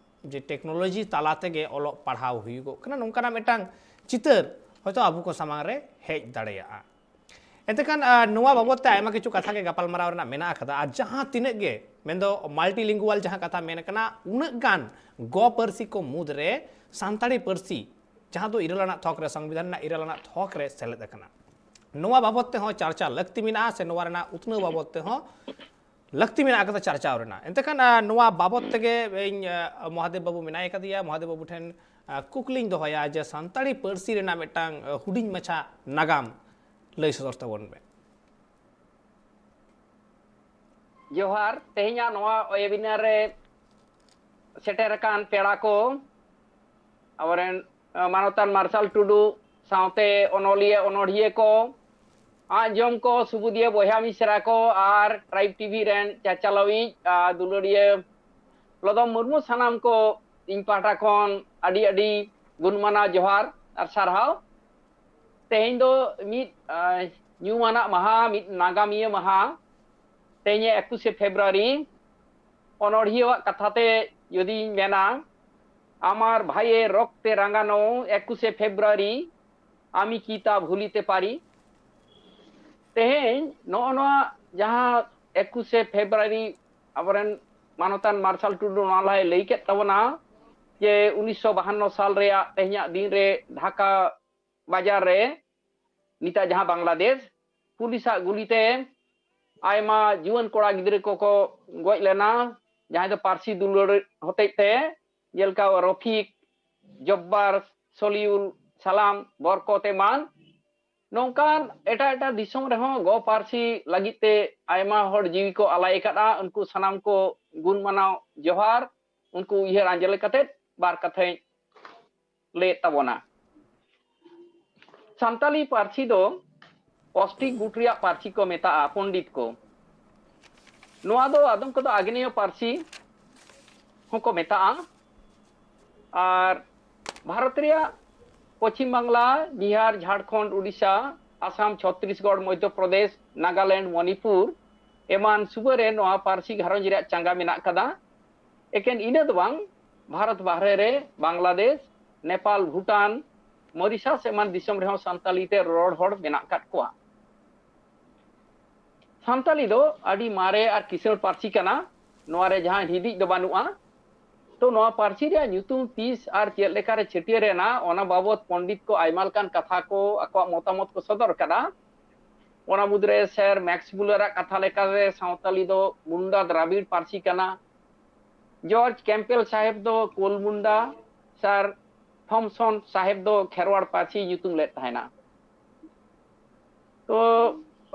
ᱡᱮ ᱴᱮᱠᱱᱳᱞᱚᱡᱤ ᱛᱟᱞᱟ ᱛᱮᱜᱮ ᱚᱞᱚᱜ ᱯᱟᱲᱦᱟᱣ ᱦᱩᱭᱩᱜᱚᱜ ᱠᱟᱱᱟ, ᱱᱚᱝᱠᱟᱱᱟᱜ ᱢᱤᱫᱴᱟᱝ ᱪᱤᱛᱟᱹᱨ ᱦᱚᱭᱛᱳ ᱟᱵᱚ ᱠᱚ ᱥᱟᱢᱟᱝ ᱨᱮ ᱦᱮᱡ ᱫᱟᱲᱮᱭᱟᱜᱼᱟ᱾ ᱮᱱᱛᱮᱠᱷᱟᱱ ᱱᱚᱣᱟ ᱵᱟᱵᱚᱫ ᱛᱮ ᱟᱭᱢᱟ ᱠᱤᱪᱷᱩ ᱠᱟᱛᱷᱟ ᱜᱮ ᱜᱟᱯᱟᱞᱢᱟᱨᱟᱣ ᱨᱮᱱᱟᱜ ᱢᱮᱱᱟᱜ ᱟᱠᱟᱫᱟ᱾ ᱟᱨ ᱡᱟᱦᱟᱸ ᱛᱤᱱᱟᱹᱜ ᱜᱮ ᱢᱮᱱᱫᱚ ᱢᱟᱞᱴᱤᱞᱤᱝᱜᱩᱣᱟᱞ ᱡᱟᱦᱟᱸ ᱠᱟᱛᱷᱟ ᱢᱮᱱ ᱟᱠᱟᱱᱟ, ᱩᱱᱟᱹᱜ ᱜᱟᱱ ᱜᱚ ᱯᱟᱹᱨᱥᱤ ᱠᱚ ᱢᱩᱫᱽᱨᱮ ᱥᱟᱱᱛᱟᱲᱤ ᱯᱟᱹᱨᱥᱤ ᱡᱟᱦᱟᱸ ᱫᱚ ᱤᱨᱟᱹᱞ ᱟᱱᱟᱜ ᱛᱷᱚᱠ ᱨᱮ, ᱥᱚᱝᱵᱤᱫᱷᱟᱱ ᱨᱮᱱᱟᱜ ᱤᱨᱟᱹᱞ ᱟᱱᱟᱜ ᱛᱷᱚᱠ ᱨᱮ ᱥᱮᱞᱮᱫ ᱟᱠᱟᱱᱟ, ᱱᱚᱣᱟ ᱵᱟᱵᱚᱫ ᱛᱮᱦᱚᱸ ᱪᱟᱨᱪᱟ ᱞᱟᱹᱠᱛᱤ ᱢᱮᱱᱟᱜᱼᱟ ᱥᱮ ᱱᱚᱣᱟ ᱨᱮᱱᱟᱜ ᱩᱛᱱᱟᱹᱣ ᱵᱟᱵᱚᱫ ᱛᱮᱦᱚᱸ ᱞᱟᱹᱠᱛᱤ ᱢᱮᱱᱟᱜ ᱟᱠᱟᱫᱟ ᱪᱟᱨᱪᱟᱣ ᱨᱮᱱᱟᱜ᱾ ᱮᱱᱛᱮᱠᱷᱟᱱ ᱱᱚᱣᱟ ᱵᱟᱵᱚᱫ ᱛᱮᱜᱮ ᱤᱧ ᱢᱚᱦᱟᱫᱮᱵ ᱵᱟᱹᱵᱩ ᱢᱮᱱᱟᱭ ᱟᱠᱟᱫᱮᱭᱟ, ᱢᱚᱦᱟᱫᱮᱵ ᱵᱟᱹᱵᱩ ᱴᱷᱮᱱ ᱠᱩᱠᱞᱤᱧ ᱫᱚᱦᱚᱭᱟ ᱡᱮ ᱥᱟᱱᱛᱟᱲᱤ ᱯᱟᱹᱨᱥᱤ ᱨᱮᱱᱟᱜ ᱢᱤᱫᱴᱟᱝ ᱦᱩᱰᱤᱧ ᱢᱟᱪᱷᱟ ᱱᱟᱜᱟᱢ ᱞᱟᱹᱭ ᱥᱚᱫᱚᱨ ᱛᱟᱵᱚᱱ ᱢᱮ᱾ ᱡᱚᱦᱟᱨ᱾ ᱛᱮᱦᱮᱧᱟᱜ ᱱᱚᱣᱟ ᱳᱭᱮᱵᱤᱱᱟᱨ ᱨᱮ ᱥᱮᱴᱮᱨ ᱟᱠᱟᱱ ᱯᱮᱲᱟ ᱠᱚ, ᱟᱵᱚᱨᱮᱱ ᱢᱟᱱᱚᱛᱟᱱ ᱢᱟᱨᱥᱟᱞ ᱴᱩᱰᱩ ᱥᱟᱶᱛᱮ ᱚᱱᱚᱞᱤᱭᱟᱹ ᱚᱱᱚᱲᱦᱤᱭᱟᱹ ᱠᱚ, ᱟᱸᱡᱚᱢ ᱠᱚ, ᱥᱩᱵᱩᱫᱤᱭᱟᱹ ᱵᱚᱭᱦᱟ ᱢᱤᱥᱨᱟ ᱠᱚ ᱟᱨ ᱴᱨᱟᱭᱤᱵᱽ ᱴᱤᱵᱷᱤ ᱨᱮᱱ ᱪᱟᱪᱟᱞᱟᱣᱤᱡ ᱟᱨ ᱫᱩᱞᱟᱹᱲᱤᱭᱟᱹ ᱞᱚᱫᱚᱢ ᱢᱩᱨᱢᱩ, ᱥᱟᱱᱟᱢ ᱠᱚ ᱤᱧ ᱯᱟᱦᱴᱟ ᱠᱷᱚᱱ ᱟᱹᱰᱤ ᱟᱹᱰᱤ ᱜᱩᱱᱢᱟᱱᱟᱣ ᱡᱚᱦᱟᱨ ᱟᱨ ᱥᱟᱨᱦᱟᱣ᱾ ᱛᱮᱦᱮᱧ ᱫᱚ ᱢᱤᱫ ᱧᱩᱢᱟᱱᱟᱜ ᱢᱟᱦᱟ, ᱢᱤᱫ ᱱᱟᱜᱟᱢᱤᱭᱟᱹ ᱢᱟᱦᱟ᱾ ᱛᱮᱦᱮᱧ ᱮᱠᱩᱥᱮ ᱯᱷᱮᱵᱽᱨᱩᱣᱟᱨᱤ, ᱚᱱᱚᱲᱦᱤᱭᱟᱹᱣᱟᱜ ᱠᱟᱛᱷᱟ ᱛᱮ ᱡᱩᱫᱤᱧ ᱢᱮᱱᱟ, ᱟᱢᱟᱨ ᱵᱷᱟᱭᱮ ᱨᱚᱠᱛᱮ ᱨᱟᱝᱜᱟᱱᱚ, ᱮᱠᱩᱥᱮ ᱯᱷᱮᱵᱽᱨᱩᱣᱟᱨᱤ, ᱟᱢᱤ ᱠᱤ ᱛᱟ ᱵᱷᱩᱞᱤᱛᱮ ᱯᱟᱨᱤ᱾ ᱛᱮᱦᱮᱧ ᱱᱚᱜᱼᱚ ᱱᱚᱣᱟ ᱡᱟᱦᱟᱸ ᱮᱠᱩᱥᱮ ᱯᱷᱮᱵᱽᱨᱩᱣᱟᱨᱤ ᱟᱵᱚᱨᱮᱱ ᱢᱟᱱᱚᱛᱟᱱ ᱢᱟᱨᱥᱟᱞ ᱴᱩᱰᱩ ᱱᱚᱣᱟ ᱞᱟᱦᱟᱭ ᱞᱟᱹᱭ ᱠᱮᱫ ᱛᱟᱵᱚᱱᱟ ᱡᱮ ᱩᱱᱤᱥᱥᱚ ᱵᱟᱦᱟᱱᱱᱚ ᱥᱟᱞ ᱨᱮᱭᱟᱜ ᱛᱮᱦᱮᱧᱟᱜ ᱫᱤᱱ ᱨᱮ ᱰᱷᱟᱠᱟ ᱵᱟᱡᱟᱨ ᱨᱮ, ᱱᱤᱛᱟᱜ ᱡᱟᱦᱟᱸ ᱵᱟᱝᱞᱟᱫᱮᱥ, ᱯᱩᱞᱤᱥᱟᱜ ᱜᱩᱞᱤᱛᱮ ᱟᱭᱢᱟ ᱡᱩᱣᱟᱹᱱ ᱠᱚᱲᱟ ᱜᱤᱫᱽᱨᱟᱹ ᱠᱚᱠᱚ ᱜᱚᱡ ᱞᱮᱱᱟ, ᱡᱟᱦᱟᱸᱭ ᱫᱚ ᱯᱟᱹᱨᱥᱤ ᱫᱩᱞᱟᱹᱲ ᱦᱚᱛᱮᱡ ᱛᱮ, ᱡᱮᱞᱮᱠᱟ ᱨᱚᱯᱷᱤᱠ, ᱡᱚᱵᱵᱟᱨ, ᱥᱚᱞᱤᱭᱩᱞ, ᱥᱟᱞᱟᱢ, ᱵᱚᱨᱠᱚᱛ ᱮᱢᱟᱱ᱾ ᱱᱚᱝᱠᱟᱱ ᱮᱴᱟᱜ ᱮᱴᱟᱜ ᱫᱤᱥᱚᱢ ᱨᱮᱦᱚᱸ ᱜᱚ ᱯᱟᱹᱨᱥᱤ ᱞᱟᱹᱜᱤᱫ ᱛᱮ ᱟᱭᱢᱟ ᱦᱚᱲ ᱡᱤᱣᱤ ᱠᱚ ᱟᱞᱟᱭ ᱟᱠᱟᱫᱼᱟ᱾ ᱩᱱᱠᱩ ᱥᱟᱱᱟᱢ ᱠᱚ ᱜᱩᱱ ᱢᱟᱱᱟᱣ ᱡᱚᱦᱟᱨ, ᱩᱱᱠᱩ ᱩᱭᱦᱟᱹᱨ ᱟᱸᱡᱚᱞ ᱠᱟᱛᱮ ᱵᱟᱨ ᱠᱟᱛᱷᱟᱧ ᱞᱟᱹᱭᱮᱫ ᱛᱟᱵᱚᱱᱟ᱾ ᱥᱟᱱᱛᱟᱞᱤ ᱯᱟᱹᱨᱥᱤ ᱫᱚ ᱚᱥᱴᱤᱠ ᱜᱩᱴ ᱨᱮᱭᱟᱜ ᱯᱟᱹᱨᱥᱤ ᱠᱚ ᱢᱮᱛᱟᱜᱼᱟ, ᱯᱚᱱᱰᱤᱛ ᱠᱚ᱾ ᱱᱚᱣᱟ ᱫᱚ ᱟᱫᱚᱢ ᱠᱚᱫᱚ ᱟᱜᱽᱱᱮᱭᱚ ᱯᱟᱹᱨᱥᱤ ᱦᱚᱸᱠᱚ ᱢᱮᱛᱟᱜᱼᱟ᱾ ᱟᱨ ᱵᱷᱟᱨᱚᱛ ᱨᱮᱭᱟᱜ ᱯᱚᱪᱷᱤᱢ ᱵᱟᱝᱞᱟ, ᱵᱤᱦᱟᱨ, ᱡᱷᱟᱲᱠᱷᱚᱸᱰ, ᱩᱰᱤᱥᱟ, ᱟᱥᱟᱢ, ᱪᱷᱚᱛᱨᱤᱥᱜᱚᱲ, ᱢᱚᱫᱽᱫᱷᱚ ᱯᱨᱚᱫᱮᱥ, ᱱᱟᱜᱟᱞᱮᱱᱰ, ᱢᱚᱱᱤᱯᱩᱨ ᱮᱢᱟᱱ ᱥᱩᱵᱟᱹ ᱨᱮ ᱱᱚᱣᱟ ᱯᱟᱹᱨᱥᱤ ᱜᱷᱟᱨᱚᱸᱡᱽ ᱨᱮᱭᱟᱜ ᱪᱟᱸᱜᱟ ᱢᱮᱱᱟᱜ ᱟᱠᱟᱫᱟ᱾ ᱮᱠᱮᱱ ᱤᱱᱟᱹ ᱫᱚ ᱵᱟᱝ, ᱵᱷᱟᱨᱚᱛ ᱵᱟᱦᱨᱮ ᱨᱮ ᱵᱟᱝᱞᱟᱫᱮᱥ, ᱱᱮᱯᱟᱞ, ᱵᱷᱩᱴᱟᱱ, ᱢᱚᱨᱤᱥᱟᱥ ᱮᱢᱟᱱ ᱫᱤᱥᱚᱢ ᱨᱮᱦᱚᱸ ᱥᱟᱱᱛᱟᱞᱤ ᱛᱮ ᱨᱚᱲ ᱦᱚᱲ ᱢᱮᱱᱟᱜ ᱟᱠᱟᱫ ᱠᱚᱣᱟ᱾ ᱥᱟᱱᱛᱟᱞᱤ ᱫᱚ ᱟᱹᱰᱤ ᱢᱟᱨᱮ ᱟᱨ ᱠᱤᱥᱟᱹᱬ ᱯᱟᱹᱨᱥᱤ ᱠᱟᱱᱟ᱾ ᱱᱚᱣᱟ ᱨᱮ ᱡᱟᱦᱟᱸ ᱦᱤᱸᱫᱤᱡ ᱫᱚ ᱵᱟᱹᱱᱩᱜᱼᱟ᱾ ᱛᱚ, ᱱᱚᱣᱟ ᱯᱟᱹᱨᱥᱤ ᱨᱮᱭᱟᱜ ᱧᱩᱛᱩᱢ ᱛᱤᱥ ᱟᱨ ᱪᱮᱫ ᱞᱮᱠᱟᱨᱮ ᱪᱷᱟᱹᱴᱭᱟᱹᱨ ᱮᱱᱟ, ᱚᱱᱟ ᱵᱟᱵᱚᱛ ᱯᱚᱱᱰᱤᱛ ᱠᱚ ᱟᱭᱢᱟ ᱞᱮᱠᱟᱱ ᱠᱟᱛᱷᱟ ᱠᱚ, ᱟᱠᱚᱣᱟᱜ ᱢᱚᱛᱟᱢᱚᱛ ᱠᱚ ᱥᱚᱫᱚᱨ ᱟᱠᱟᱫᱟ᱾ ᱚᱱᱟ ᱢᱩᱫᱽᱨᱮ ᱥᱮᱨ ᱢᱮᱠᱥ ᱵᱩᱞᱟᱨᱟᱜ ᱠᱟᱛᱷᱟ ᱞᱮᱠᱟᱛᱮ ᱥᱟᱶᱛᱟᱞᱤ ᱫᱚ ᱢᱩᱱᱰᱟ ᱫᱨᱟᱵᱤᱲ ᱯᱟᱹᱨᱥᱤ ᱠᱟᱱᱟ᱾ ᱡᱚᱨᱡᱽ ᱠᱮᱢᱯᱮᱞ ᱥᱟᱦᱮᱵᱽ ᱫᱚ ᱠᱳᱞ ᱢᱩᱱᱰᱟ, ᱥᱟᱨ ᱛᱷᱚᱢᱥᱚᱱ ᱥᱟᱦᱮᱵᱽ ᱫᱚ ᱠᱷᱮᱨᱣᱟᱲ ᱯᱟᱹᱨᱥᱤ ᱧᱩᱛᱩᱢ ᱞᱮᱫ ᱛᱟᱦᱮᱱᱟ᱾ ᱛᱚ,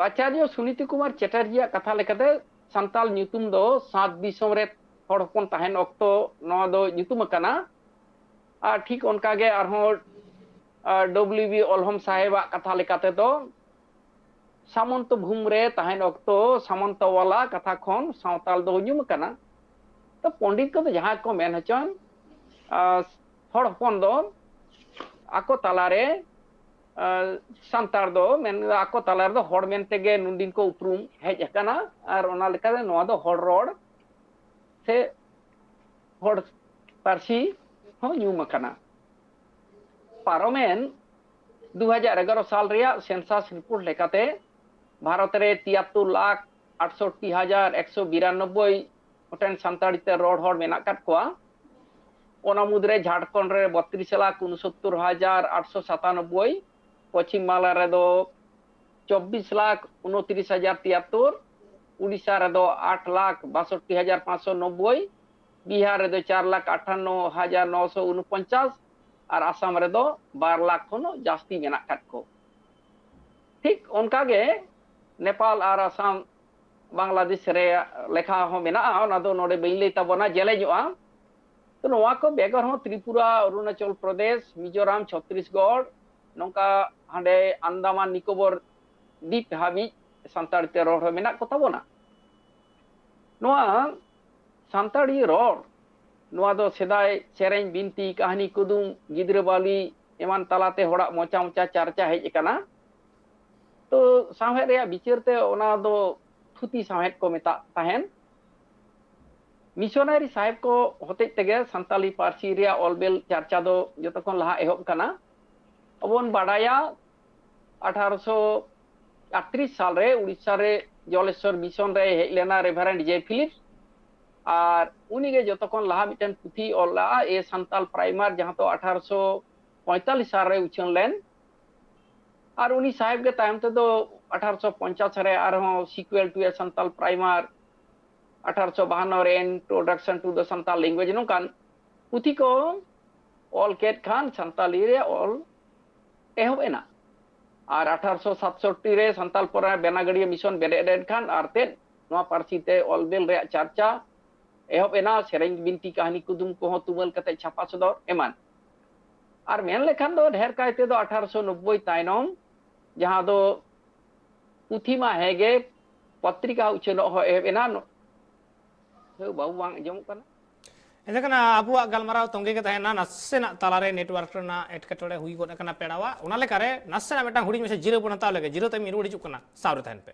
ᱟᱪᱟᱨᱭᱚ ᱥᱩᱱᱤᱛᱤ ᱠᱩᱢᱟᱨ ᱪᱮᱴᱟᱨᱡᱤᱭᱟᱜ ᱠᱟᱛᱷᱟ ᱞᱮᱠᱟᱛᱮ, ᱥᱟᱱᱛᱟᱞ ᱧᱩᱛᱩᱢ ᱫᱚ ᱥᱟᱛ ᱫᱤᱥᱚᱢ ᱨᱮ ᱦᱚᱲ ᱦᱚᱯᱚᱱ ᱛᱟᱦᱮᱱ ᱚᱠᱛᱚ ᱱᱚᱣᱟ ᱫᱚ ᱧᱩᱛᱩᱢ ᱟᱠᱟᱱᱟ᱾ ᱟᱨ ᱴᱷᱤᱠ ᱚᱱᱠᱟ ᱜᱮ ᱟᱨᱦᱚᱸ, ᱟᱨ, ᱰᱚᱵᱞᱤᱭᱩ ᱵᱤ ᱚᱞᱦᱚᱢ ᱥᱟᱦᱮᱵᱟᱜ ᱠᱟᱛᱷᱟ ᱞᱮᱠᱟ ᱛᱮᱫᱚ, ᱥᱟᱢᱚᱱᱛᱚ ᱵᱷᱩᱢ ᱨᱮ ᱛᱟᱦᱮᱱ ᱚᱠᱛᱚ ᱥᱟᱢᱚᱱᱛᱚ ᱣᱟᱞᱟ ᱠᱟᱛᱷᱟ ᱠᱷᱚᱱ ᱥᱟᱶᱛᱟᱞ ᱫᱚ ᱧᱩᱢ ᱟᱠᱟᱱᱟ᱾ ᱛᱚ, ᱯᱚᱱᱰᱤᱛ ᱠᱚᱫᱚ ᱡᱟᱦᱟᱸ ᱠᱚ ᱢᱮᱱ ᱦᱚᱪᱚᱱ, ᱟᱨ, ᱦᱚᱲ ᱦᱚᱯᱚᱱ ᱫᱚ ᱟᱠᱚ ᱛᱟᱞᱟᱨᱮ, ᱟᱨ, ᱥᱟᱱᱛᱟᱲ ᱫᱚ ᱢᱮᱱ ᱟᱠᱚ ᱛᱟᱞᱟ ᱨᱮᱫᱚ ᱦᱚᱲ ᱢᱮᱱᱛᱮ ᱜᱮ ᱱᱩᱱᱫᱤᱱ ᱠᱚ ᱩᱯᱨᱩᱢ ᱦᱮᱡ ᱟᱠᱟᱱᱟ᱾ ᱟᱨ ᱚᱱᱟ ᱞᱮᱠᱟᱛᱮ ᱱᱚᱣᱟ ᱫᱚ ᱦᱚᱲ ᱨᱚᱲ ᱥᱮ ᱦᱚᱲ ᱯᱟᱹᱨᱥᱤ ᱦᱚᱸ ᱧᱩᱢ ᱟᱠᱟᱱᱟ᱾ ᱯᱟᱨᱚᱢᱮᱱ ᱫᱩ ᱦᱟᱡᱟᱨ ᱮᱜᱟᱨᱚ ᱥᱟᱞ ᱨᱮᱭᱟᱜ ᱥᱮᱱᱥᱟᱥ ᱨᱤᱯᱳᱨᱴ ᱞᱮᱠᱟᱛᱮ, ᱵᱷᱟᱨᱚᱛ ᱨᱮ ᱛᱤᱭᱟᱛᱛᱳᱨ ᱞᱟᱠᱷ ᱟᱴᱥᱚᱴᱴᱤ ᱦᱟᱡᱟᱨ ᱮᱠᱥᱚ ᱵᱤᱨᱟᱱᱚᱵᱵᱳᱭ ᱜᱚᱴᱮᱱ ᱥᱟᱱᱛᱟᱲᱤ ᱛᱮ ᱨᱚᱲ ᱦᱚᱲ ᱢᱮᱱᱟᱜ ᱟᱠᱟᱫ ᱠᱚᱣᱟ᱾ ᱚᱱᱟ ᱢᱩᱫᱽᱨᱮ ᱡᱷᱟᱲᱠᱷᱚᱸᱰ ᱨᱮ ᱵᱚᱛᱨᱤᱥ ᱞᱟᱠᱷ ᱩᱱᱥᱚᱛᱛᱚᱨ ᱦᱟᱡᱟᱨ ᱟᱴᱥᱚ ᱥᱟᱛᱟᱱᱚᱵᱵᱳᱭ, ᱯᱚᱪᱷᱤᱢ ᱵᱟᱝᱞᱟ ᱨᱮᱫᱚ ᱪᱚᱵᱵᱤᱥ ᱞᱟᱠᱷ ᱩᱱᱛᱨᱤᱥ ᱦᱟᱡᱟᱨ ᱛᱤᱭᱟᱛᱛᱳᱨ, ᱩᱲᱤᱥᱥᱟ ᱨᱮᱫᱚ ᱟᱴ ᱞᱟᱠᱷ ᱵᱟᱥᱚᱴᱴᱤ ᱦᱟᱡᱟᱨ ᱯᱟᱸᱪᱥᱚ ᱱᱚᱵᱵᱳᱭ, ᱵᱤᱦᱟᱨ ᱨᱮᱫᱚ ᱪᱟᱨ ᱞᱟᱠᱷ ᱟᱴᱷᱟᱱᱱᱚ ᱦᱟᱡᱟᱨ ᱱᱚᱥᱚ ᱩᱱᱯᱚᱧᱪᱟᱥ, ᱟᱨ ᱟᱥᱟᱢ ᱨᱮᱫᱚ ᱵᱟᱨ ᱞᱟᱠᱷ ᱠᱷᱚᱱ ᱦᱚᱸ ᱡᱟᱹᱥᱛᱤ ᱢᱮᱱᱟᱜ ᱟᱠᱟᱫ ᱠᱚ᱾ ᱴᱷᱤᱠ ᱚᱱᱠᱟ ᱜᱮ ᱱᱮᱯᱟᱞ ᱟᱨ ᱟᱥᱟᱢ, ᱵᱟᱝᱞᱟᱫᱮᱥ ᱨᱮ ᱞᱮᱠᱷᱟ ᱦᱚᱸ ᱢᱮᱱᱟᱜᱼᱟ, ᱚᱱᱟ ᱫᱚ ᱱᱚᱰᱮ ᱵᱟᱹᱧ ᱞᱟᱹᱭ ᱛᱟᱵᱚᱱᱟ, ᱡᱮᱞᱮᱧᱚᱜᱼᱟ᱾ ᱛᱚ ᱱᱚᱣᱟ ᱠᱚ ᱵᱮᱜᱚᱨ ᱦᱚᱸ ᱛᱨᱤᱯᱩᱨᱟ, ᱚᱨᱩᱱᱟᱪᱚᱞ ᱯᱨᱚᱫᱮᱥ, ᱢᱤᱡᱳᱨᱟᱢ, ᱪᱷᱚᱛᱨᱤᱥᱜᱚᱲ, ᱱᱚᱝᱠᱟ ᱦᱟᱸᱰᱮ ᱟᱱᱫᱟᱢᱟᱱ ᱱᱤᱠᱳᱵᱚᱨ ᱫᱤᱯ ᱦᱟᱹᱵᱤᱡ ᱥᱟᱱᱛᱟᱲᱤ ᱛᱮ ᱨᱚᱲ ᱦᱚᱸ ᱢᱮᱱᱟᱜ ᱠᱚ ᱛᱟᱵᱚᱱᱟ᱾ ᱱᱚᱣᱟ ᱥᱟᱱᱛᱟᱲᱤ ᱨᱚᱲ, ᱱᱚᱣᱟ ᱫᱚ ᱥᱮᱫᱟᱭ ᱥᱮᱨᱮᱧ, ᱵᱤᱱᱛᱤ, ᱠᱟᱹᱦᱱᱤ, ᱠᱩᱫᱩᱢ, ᱜᱤᱫᱽᱨᱟᱹ ᱵᱟᱹᱣᱞᱤ ᱮᱢᱟᱱ ᱛᱟᱞᱟᱛᱮ ᱦᱚᱲᱟᱜ ᱢᱚᱪᱟ ᱢᱚᱪᱟ ᱪᱟᱨᱪᱟ ᱦᱮᱡ ᱟᱠᱟᱱᱟ᱾ ᱛᱚ ᱥᱟᱶᱦᱮᱫ ᱨᱮᱭᱟᱜ ᱵᱤᱪᱟᱹᱨ ᱛᱮ ᱚᱱᱟ ᱫᱚ ᱛᱷᱩᱛᱤ ᱥᱟᱶᱦᱮᱫ ᱠᱚ ᱢᱮᱛᱟᱜ ᱛᱟᱦᱮᱱ᱾ ᱢᱤᱥᱚᱱᱟᱨᱤ ᱥᱟᱦᱮᱵ ᱠᱚ ᱦᱚᱛᱮᱡ ᱛᱮᱜᱮ ᱥᱟᱱᱛᱟᱞᱤ ᱯᱟᱹᱨᱥᱤ ᱨᱮᱭᱟᱜ ᱚᱞ ᱵᱮᱞ ᱪᱟᱨᱪᱟ ᱫᱚ ᱡᱚᱛᱚ ᱠᱷᱚᱱ ᱞᱟᱦᱟ ᱮᱦᱚᱵ ᱠᱟᱱᱟ᱾ ᱟᱵᱚ ᱵᱚᱱ ᱵᱟᱰᱟᱭᱟ, ᱟᱴᱷᱟᱨᱚᱥᱚ ᱟᱴᱛᱨᱤᱥ ᱥᱟᱞ ᱨᱮ ᱩᱲᱤᱥᱥᱟ ᱨᱮ ᱡᱚᱞᱮᱥᱥᱚᱨ ᱢᱤᱥᱚᱱ ᱨᱮ ᱦᱮᱡ ᱞᱮᱱᱟ ᱨᱮᱵᱷᱟᱨᱮᱱᱰ ᱡᱮ ᱯᱷᱤᱞᱤᱯᱥ, ᱟᱨ ᱩᱱᱤ ᱜᱮ ᱡᱚᱛᱚ ᱠᱷᱚᱱ ᱞᱟᱦᱟ ᱢᱤᱫᱴᱮᱱ ᱯᱩᱛᱷᱤ ᱚᱞ ᱞᱮᱫᱼᱟ, ᱮ ᱥᱟᱱᱛᱟᱞ ᱯᱨᱟᱭᱢᱟᱨ, ᱡᱟᱦᱟᱸ ᱫᱚ ᱟᱴᱷᱟᱨᱚᱥᱚ ᱯᱚᱸᱭᱛᱟᱞᱞᱤᱥ ᱥᱟᱞ ᱨᱮ ᱩᱪᱷᱟᱹᱱ ᱞᱮᱱ᱾ ᱟᱨ ᱩᱱᱤ ᱥᱟᱦᱮᱵ ᱜᱮ ᱛᱟᱭᱚᱢ ᱛᱮᱫᱚ ᱟᱴᱷᱟᱨᱚᱥᱚ ᱯᱚᱧᱪᱟᱥ ᱨᱮ ᱟᱨᱦᱚᱸ Sequel to a Santal Primer, ᱟᱴᱷᱟᱨᱚᱥᱚ ᱵᱟᱦᱟᱱᱱᱚ ᱨᱮ Introduction to the Santal Language, ᱱᱚᱝᱠᱟᱱ ᱯᱩᱛᱷᱤ ᱠᱚ ᱚᱞ ᱠᱮᱫ ᱠᱷᱟᱱ ᱥᱟᱱᱛᱟᱞᱤ ᱨᱮ ᱚᱞ ᱮᱦᱚᱵ ᱮᱱᱟ᱾ ᱟᱨ ᱟᱴᱷᱟᱨᱚᱥᱚ ᱥᱟᱛᱥᱚᱴᱴᱤ ᱨᱮ ᱥᱟᱱᱛᱟᱞ ᱯᱟᱨᱜᱟᱱᱟ ᱵᱮᱱᱟᱜᱟᱲᱤᱭᱟᱹ ᱢᱤᱥᱚᱱ ᱵᱮᱨᱮᱫ ᱮᱱ ᱠᱷᱟᱱ ᱟᱨ ᱛᱮᱫ ᱱᱚᱣᱟ ᱯᱟᱹᱨᱥᱤ ᱛᱮ ᱚᱞ ᱵᱮᱞ ᱨᱮᱭᱟᱜ ᱪᱟᱨᱪᱟ ᱮᱦᱚᱵ ᱮᱱᱟ᱾ ᱥᱮᱨᱮᱧ, ᱵᱤᱱᱛᱤ, ᱠᱟᱹᱦᱱᱤ, ᱠᱩᱫᱩᱢ ᱠᱚᱦᱚᱸ ᱛᱩᱢᱟᱹᱞ ᱠᱟᱛᱮ ᱪᱷᱟᱯᱟ ᱥᱚᱫᱚᱨ ᱮᱢᱟᱱ᱾ ᱟᱨ ᱢᱮᱱ ᱞᱮᱠᱷᱟᱱ ᱫᱚ ᱰᱷᱮᱨ ᱠᱟᱭ ᱛᱮᱫᱚ ᱟᱴᱷᱟᱨᱚᱥᱚ ᱱᱚᱵᱵᱳᱭ ᱛᱟᱭᱱᱚᱢ, ᱡᱟᱦᱟᱸ ᱫᱚ ᱯᱩᱛᱷᱤ ᱢᱟ ᱦᱮᱸᱜᱮ, ᱯᱚᱛᱨᱤᱠᱟ ᱩᱪᱷᱟᱹᱱᱚᱜ ᱦᱚᱸ ᱮᱦᱚᱵ ᱮᱱᱟ᱾ ᱱᱚ-, ᱦᱮᱸ, ᱵᱟᱹᱵᱩ, ᱵᱟᱝ ᱟᱸᱡᱚᱢᱚᱜ ᱠᱟᱱᱟ? ᱮᱱᱠᱷᱟᱱ ᱟᱵᱚᱣᱟᱜ ᱜᱟᱞᱢᱟᱨᱟᱣ ᱛᱚᱸᱜᱮ ᱜᱮ ᱛᱟᱦᱮᱱᱟ, ᱱᱟᱥᱮᱱᱟᱜ ᱛᱟᱞᱟᱨᱮ ᱱᱮᱴᱣᱟᱨᱠ ᱨᱮᱱᱟᱜ ᱮᱴᱠᱮᱴᱚᱬᱮ ᱦᱩᱭ ᱜᱚᱫ ᱟᱠᱟᱱᱟ ᱯᱮᱲᱟᱣᱟᱜ, ᱚᱱᱟ ᱞᱮᱠᱟᱨᱮ ᱱᱟᱥᱮᱱᱟᱜ ᱢᱤᱫᱴᱟᱝ ᱦᱩᱰᱤᱧ ᱢᱟᱪᱷᱟ ᱡᱤᱨᱟᱹᱣ ᱵᱚᱱ ᱦᱟᱛᱟᱣ ᱞᱮᱜᱮ᱾ ᱡᱤᱨᱟᱹᱣ ᱛᱟᱭᱚᱢ ᱨᱩᱣᱟᱹᱲ ᱦᱤᱡᱩᱜ ᱠᱟᱱᱟ, ᱥᱟᱶ ᱨᱮ ᱛᱟᱦᱮᱱ ᱯᱮ᱾